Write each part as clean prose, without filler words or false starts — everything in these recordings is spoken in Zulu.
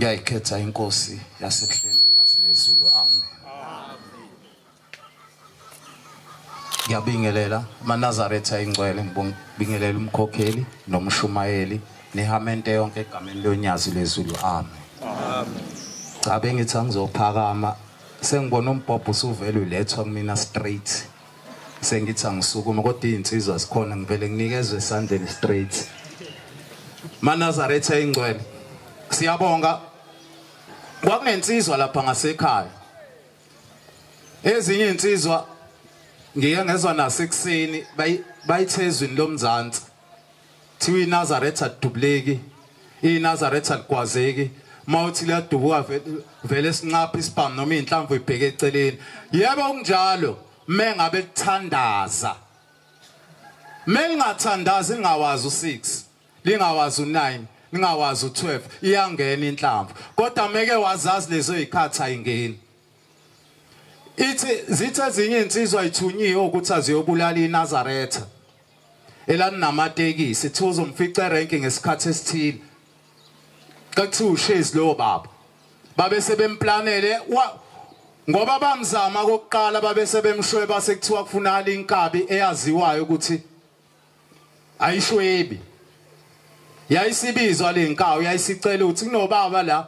Yayikhetha inkosi yasehleni uNyazi lwezulu. Amen. Ngiyabingelela amaNazaretha ingcwele, ngibingelela umkhokheli nomshumayeli nehamente yonke egameni loNyazi lwezulu. Amen. Amen. Cha, bengithi angizophakama, sengibona umbhobho usuvele ulethwa kumina straight. Sengithi angisukuma kodwa izinsizwa zikhona, ngivele nginikezwe esandleni straight. MaNazaretha ingcwele, siyabonga. Kwakunensizwa lapha ngasekhaya. Ezinye insizwa ngike ngezwa nasekuseni bayithezwini lomzansi. Thiwa iNazaretha dubuleki, iNazaretha ligwazeki. Mawuthi liyadubuka vele sinqapha isibhamu noma inhlamvu ibheke eceleni. Yebo kunjalo, mengabe lithandaza. Melingathandazi lingawazi u6, lingawazi u9, lingawazi u12, iyangena inhlamvu. Kodwa meke wazazi lezo zikhathi ayingeni. Ithi zithe ezinye insizwa ithunyiwe ukuthi aziyobulala iNazaretha elanamatekisi, ithi uzomfica erenki ngesikhathi esithile. Kuthiwa ushezi lo baba. Babe sebemplanele ngoba bamzama kokuqala, babe sebemshweba, sekuthiwa kufunakala inkabi eyaziwayo ukuthi ayishwebi. Yayisibizwa le nkawu, yayisicela ukuthi kunobaba la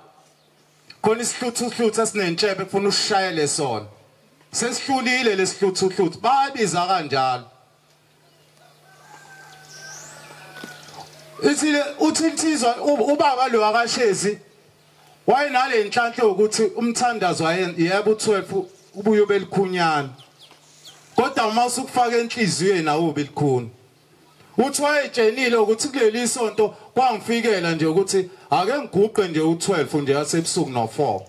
khona isihluthuhluthu esinentshebe kufuna usishayele sona. Sesihlulile lesihluthuhluthu, babiza kanjalo. Ithi uthi insizwa ubaba lo akashezi wayenale inhlanhla ukuthi umthandazo yebo u12 ubuye belikhunyana, kodwa uma usukufaka enhliziyweni awubi likhuni. Uthi wayetshenile ukuthi kuleli sonto kwangifikela nje ukuthi ake ngiguqe nje u12 nje yasebusuku no4.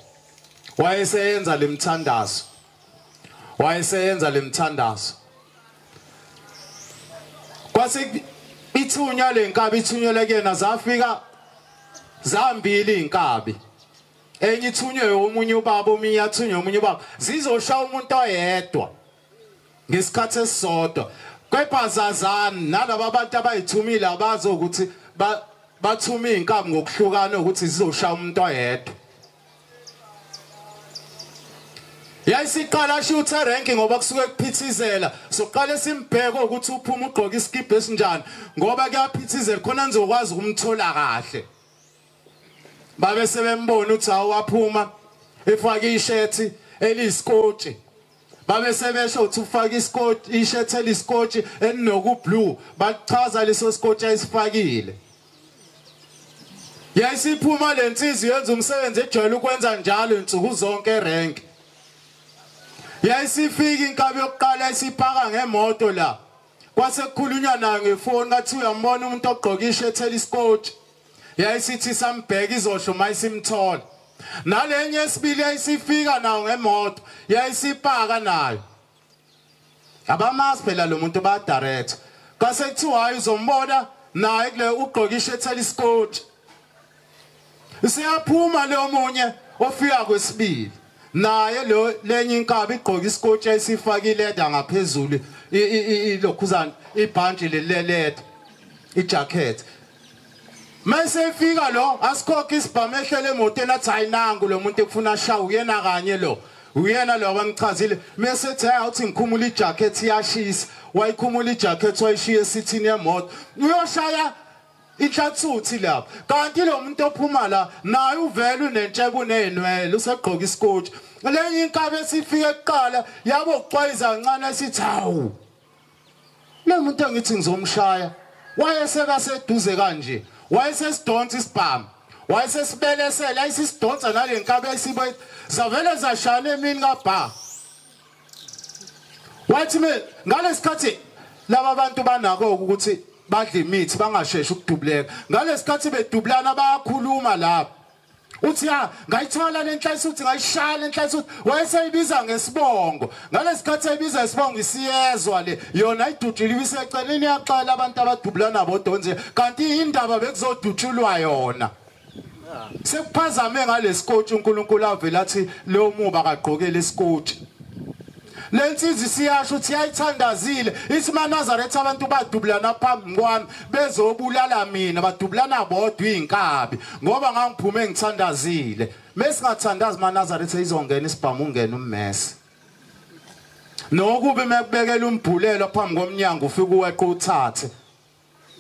Wayeseyenza lemthandazo, wayeseyenza lemthandazo. Kwase ithunya lenkabi ithunyelwe kuyena, zafika zambili inkabi. Enye ithunywe omunye ubaba, omunye athunywe omunye ubaba, zizoshaya umuntu oyedwa ngesikhathi esisodwa. Kepha zazana nalabo abantu abayithumile abazi ukuthi bathuma inkabi ngokuhlukana ukuthi zizoshaya umuntu oyedwa. Yayisiqala shutha ranking ngoba kusuke kuphithizela. Soqale simbheke ukuthi uphuma ugqoka isikibhe esinjani ngoba kuyaphithizela khona nizokwazi ukumthola kahle. Babe sebembona ukuthi awaphuma efaka ishirt eliyiskotshi. Babe sebesho ukuthi ufaka iskotshi, ishirt eliyiskotshi elinoku blue, bachaza leso skotshi ayisifakile. Yayisiphuma lensizwa yenza umsebenzi ejwayele ukwenza njalo insuku zonke erank. Yayisifika inkabi yokuqala isipaka ngemoto la. Kwase kukhulunywa nayo ngefoni kathi uyambona umuntu ogqoka ishirt eliyiskotshi. Yayisithi sambheka izosho mayisimthola. Nalenye esibili yayisifika nayo ngemoto, yayisipaka nayo. Abamazi phela lo muntu ba direct. Kwase kuthiwa hayi uzombona naye kule ugqoka ishirt eliyiskotshi. Siyaphuma lo munye ofika kwesibili. Naye lo lenye inkabi igqoka iskotshi ayisifaka ileda ngaphezulu, ilokhuzana ibhantshi leleleda, ijacket. Mase ifika lo asikhokhe isibhamu ehlele emotweni athi ayinangu lo muntu ekufuna ashawe uyena kanye lo. Uyena lo abamchazile. Mase ethi awuthi ngikhumula ijacket iyashisa. Wayikhumula ijacket wayishiya esithini yemoto. Uyoshaya inhlathuthi lapha. Kanti lo muntu ophuma la naye uvela unentshebe unenwele usegqoka isikotshi. Lenye inkabi esifike kuqala yabo kuxwayiza kancane esithi hawu. Lo muntu engithi ngizomshaya wayeseka seduze kanje. Wayesesidonsa isibhamu, wayesesibelesela, ayisisidonsa nale nkabi ayisibo, zavele zashana emini kaBha. Wathi me ngalesikhathi laba bantu banako ukuthi badle imithi bangasheshi ukudubuleka. Ngalesikhathi bedubulana bayakhuluma lapha. Uthi ya ngayithola lenhlansi, uthi ngayishaya lenhlansi, wayeseyibiza ngesibongo. Ngalesikhathi eyibiza isibongo isiyezwa le yona idudule ibiseceleni yaxela abantu abadubulana bodonze, kanti indaba bekuzodutshulwa yona. Sekuphazame ngalesikotshi uNkulunkulu avela athi lo muba akagqokele isikotshi. Lensizwa siyasho ukuthi yayithandazile ithi maNazaretha abantu badubulana phambi kwami bezobulala mina, badubulana bodwa inkabi ngoba ngangiphume ngithandazile. Mesingathandazi maNazaretha izongena isibhamu ungena ummese. Nokube mekubekela umbhulelo phambi komnyango ufike uweqa uthathe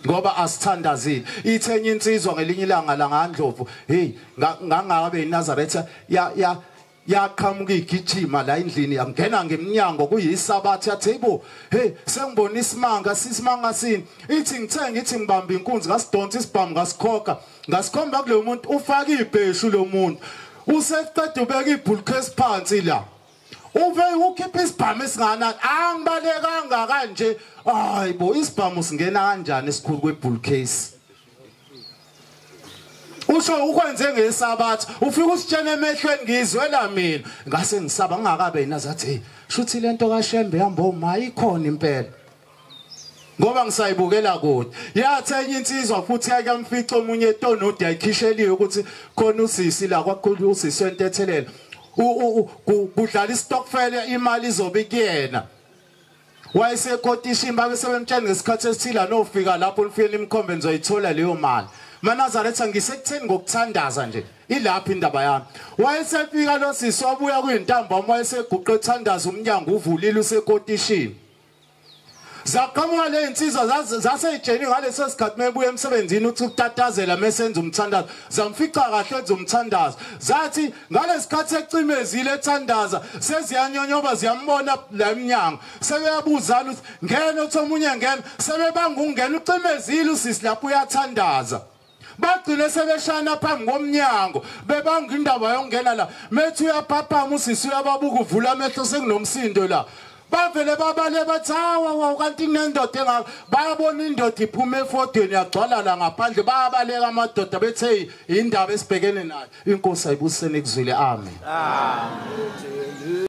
ngoba asithandazile. Ithenye insizwa ngelinye ilanga la ngaNdlovu, hey ngangabe iNazaretha ya yaqhamuka igijima la endlini yangena ngemnyango kuyisabatha yathi hey hey sengibona isimanga sisimanga sini. Ithi ngithe ngithi ngibamba inkunzi ngasidonsa isibhamu ngasikhokha ngasikhomba kulo muntu ufaka ibheshu lo muntu useqeda ubeka ibhulukwe phansi la uve ukhipha isibhamu esinganani angibalekanga kanje. Hayibo isibhamu singena kanjani esikhulu kwebhulukwe? Usho ukwenze ngesabatha ufika usitshena emehlweni ngizwela mina ngase ngisaba ngingakabe nazathi shuthi lento kaShembe hamba oma ikhona impela ngoba ngisayibukela kude. Yathi enye insizwa futhi yakamfica omunye etonodi yayikhisheliwe ukuthi khona usisi la kwakhulu usisi wentethelelo kudlala istokfela imali izobe kuyena. Wayesekotishini babe sebemtshela ngesikhathi esithila nofika lapho nifike nimkhombe nizoyithola leyo mali. MaNazaretha ngisekutheni ngokuthandaza nje ilapha indaba yami. Wayesefika lo sisi wabuya kuyintambama wayeseguqa ethandaza umnyango uvulile usekotishini. Zaqhamuka le insizwa zaseyitsheni ngaleso sikhathi mebuya emsebenzini uthi ukutatazela mesenza umthandazo zamfica kahle enza umthandazo. Zathi ngalesikhathi ecimezile ethandaza seziyanyonyoba ziyambona la emnyango sebeyabuzana ukuthi ngena uthi omunye ngena sebebanga ungena ucimezile usisi lapho uyathandaza. Bagcine sebeshana phambi komnyango bebanga indaba yokungena la methi uyaphaphama usisi uyababuka uvula amehlo sekunomsindo la. Bavele babale bathi hawa kanti kunendoda engaka. Bayabona indoda iphuma efodweni yagcwala la ngaphandle bayabaleka amadoda bethe indaba esibhekene nayo. Inkosi ayibusene kuzwile. Amen. Amen.